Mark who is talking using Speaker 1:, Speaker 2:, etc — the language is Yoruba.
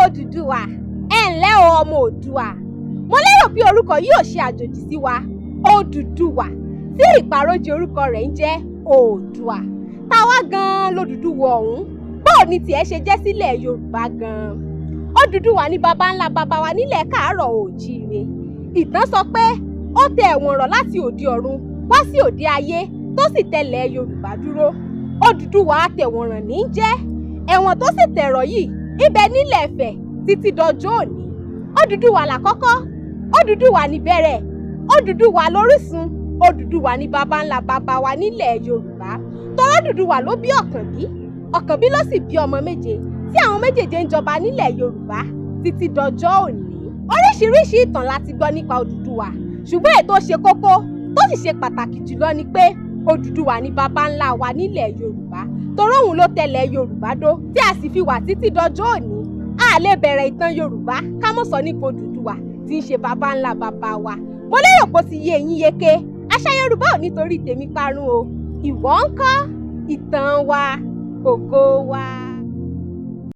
Speaker 1: Odùduwà. Ẹ ǹlẹ́ o, ọmọ Oòduà. Mo lérò pé orúkọ yìí ò ṣe àjòjì sí wa. Odùduwà, tí ìpàrọ̀jì orúkọ rẹ̀ ń jẹ́ Oòduà. Táwa gan-an lOdùduwà ọ̀hún? Bóò ni tiẹ̀ ṣe jẹ́ sílẹ̀ Yorùbá gan-an? Odùduwà ni baba ńlá baba wa nílẹ̀ Káàárọ̀ Oòjíire. Ìtàn sọ pé ó tẹ ẹ̀wọ̀n rọ̀ láti òde ọ̀run wá sí òde ayé, tó sì tẹlẹ̀ Yorùbá dúró. Odùduwà àtẹ̀wọ̀nràn ní í jẹ́. Ẹ̀wọ̀n tó sì tẹ̀rọ̀ yìí ibẹ̀ nílẹ̀ Ifẹ̀ títí dọjọ́ òní. Odùduwà làkọ́kọ́, Odùduwà níbẹ̀rẹ̀, Odùduwà lórísun, Odùduwà ní baba ńlá baba wa nílẹ̀ Yorùbá. Tọ́rọ́ Odùduwà ló bí Ọ̀kànbí, Ọ̀kànbí ló sì bí ọmọ méje, tí àwọn méjèèjì ń jọba nílẹ̀ Yorùbá títí dọjọ́ òní. Oríṣiríṣi ìtàn la ti gbọ́ nípa Odùduwà, ṣùgbọ́n èyí tó ṣe kókó tó sì ṣe pàtàkì jùlọ ni pé Odùduwà ní baba ńlá wa nílẹ̀ Yorùbá, torí òun ló tẹlẹ̀ Yorùbá dó tí a sì fi wà títí dọjọ́ òní. A lè bẹ̀rẹ̀ ìtàn Yorùbá ká mọ̀ sọ nípa Odùduwà tí ń ṣe baba ńlá baba wa. Mo lérò pé ó ti yé eyín yéké. Àṣà Yorùbá ò nítorí tèmi parun o. Ìwọ ńkọ́? Ìtàn wa, ògo wa.